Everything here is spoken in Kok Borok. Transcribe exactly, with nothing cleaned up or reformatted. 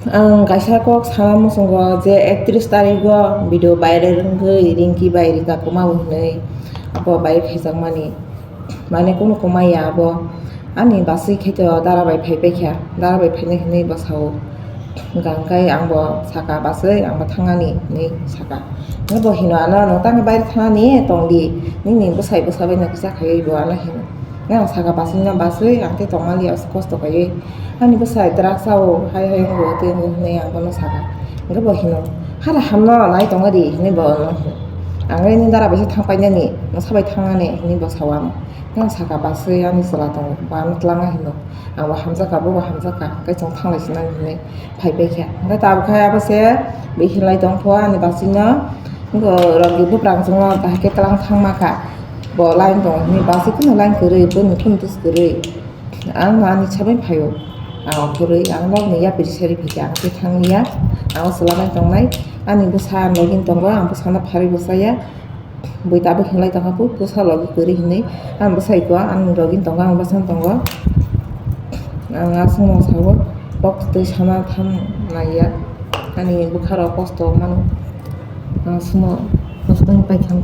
Ang kaisa kok sana muchungo je ektrish tarigo video viral wngwi Rinki bai Rita Kuma bo hwnwi abo bai khaijakmani. Mane kunu kuma ya abo ani baswi kheto dara bai phai paikha, dara bai phainai hwnwi bo sao. Hwnkha hwnkhe ang bo saka, "Baswi, ang bo thangnani," hwnwi saka. Hwnkhe bo hino ano, "Nwng tamo baire thangnani tongdi, nini bwsai bwsa bai no kisa khaiwi bo ano hino." Hwnkhe ang saka, "Baswi no baswi, ang tei tongmaliya, kosto khaiwi." Ani bwsai drugs o hai hai wngo tei wngo hwnwi ang bono saka. Hwnkhe bo hino, "Hara hamno nai tongna di," hwnwi bo ano hino. "Ang nini dara bai se thang painani, nwng sabai thangnani," hwnwi bo sao ano. Hwnkhe ang saka, "Baswi ani chwla tongo, bo ano twlangna hino. Ang bo hamjakha, bo bo hamjakha, hwnkhe chwng thanglai sinani," hwnwi phai paikha. Hwnkhe tabuk khe abo se bihilai tongkho ani baswino. Hwnkhe rok bwprang chwngno bahai khe twlang thangma kha. Bo line tongo hwnwi baswi kheno line kwrwi, bwrwini kheno tus kwrwi. Ang no ani sabai phaio. Ang kwrwi, ang nokni yapri seri phaikhe ang tei thangliya. Ang o chwla bai tongnai. Ani bwsa ang login tongo, ang bwsano pharwi bo chaya. Bui tabuk hinlai tongkha, bwsa logi kwrwi hinwi. Ang bwsai kho, ang login tongo, ang bwsano tongo. Ang aswkno sao, kok twi sana tham naiya. Ani bwkha rok kosto mano. Ang aswkno kosto paikha.